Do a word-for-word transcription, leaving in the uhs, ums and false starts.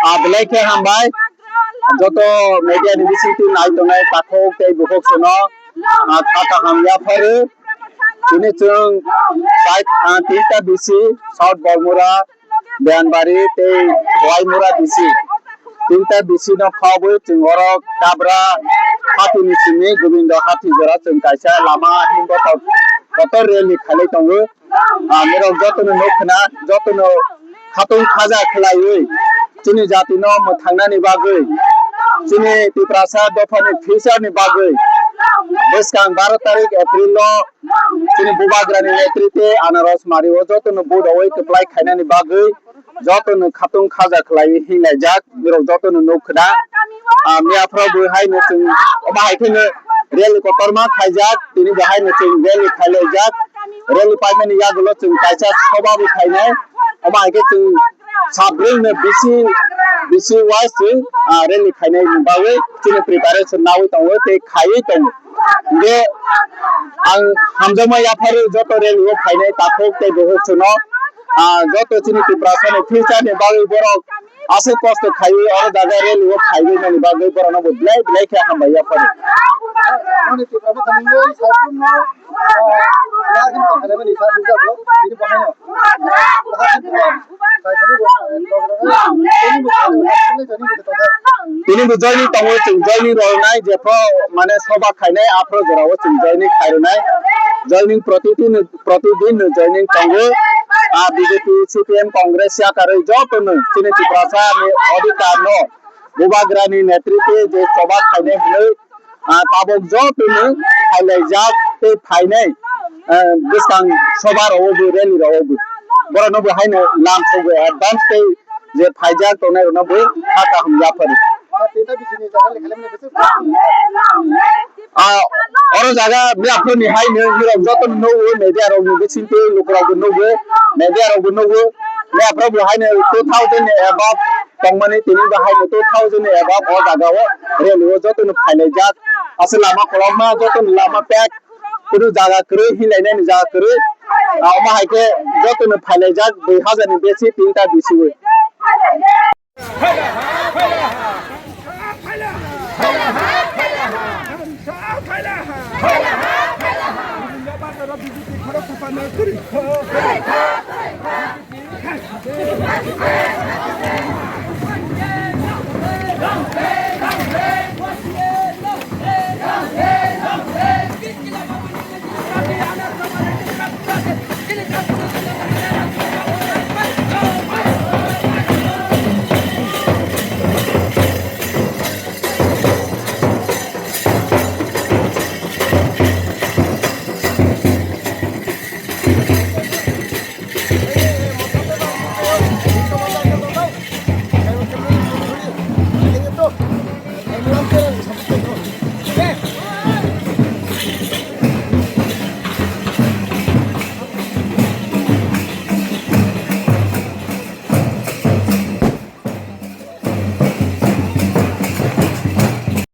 Ah, belai khe hambai. Joto media ni bisingtwi nai tongnai takhuk tei bukhuk sono, ah, kha kaham yapharu. Tini chwng side, ah, tinta bisi, South Bormura, Beanbari tei Waimura bisi. Tinta bisi no khobwi chwng oro Kabra hati ni simi Gobindo hati jora chwng kaisa lama hinbo kotor rally khailai tongo. Ah, norok jotono nuk khna, jotono khatung khaja khlaiwi chini jatino mwthangnani bagwi, chini Tiprasa dophani future ni bagwi bwskang baro tarik April o chini Bubagrani netritwe Anaros Mari o jotono vote rwi kwplai khainani bagwi jotono khatung khaja khlaiwi hinlaijak. Norok jotono nuk khna. Ah, miyaphoro bo haino chwng omo hai kheno rally kotorma khaijak, tini bo haino chwng rally khailaijak. Rally paimani yagulo chwng kaisa soba bo khainai. Omo hai khe chwng sabrwino bisi, bisi wise chwng, ah, rally khainai bagwi chini preparation nawi tongo tei khaiwi tongo. Hingkhe ang hamjakma yapharo joto rally o phainai takhuk tei bukhuk sono, ah, joto chini Tiprasa ni future ni bagwi borok aswk kosto khaiwi oro jaga rally o phaiwi nani bagwi borokno bo belai belai khe hambai yapharo. Tini bo joining tongo, chwng joining rwnai, jepho mane soba khainai, aphro jorao chwng joining khairwnai. Joining protidin, protidin no joining tongo. Ah, B J P, C P M, Congress yakarwi jotono chini Tiprasa ni odhikar no Bubagrani netritwe je choba khainai hwnwi, ah, tabuk jotono phailaijak tei phainai, ah, bwskang soba rwo bo, rally rwo bo. Borokno bo haino lam sogwi advance tei je phaijak tongnai rokno bo kha kaham yaphari. Ah, oro jaga miyaphuru ni hai no, nirok joto no nugo, media rok ni bisingtwi lukurok bo nugo, media rok bo nugo, miyaphuru bo hai no two thousand ni above tongmani, tini bo hai no two thousand ni above o jaga o rally o joto no phailaijak, aswk lama kolokma, joto no lama pek, kunu jaga kwrwi, hinlainani jaga kwrwi, ah, omo hai khe joto no phailaijak dui hazar ni besi tinta bisi o.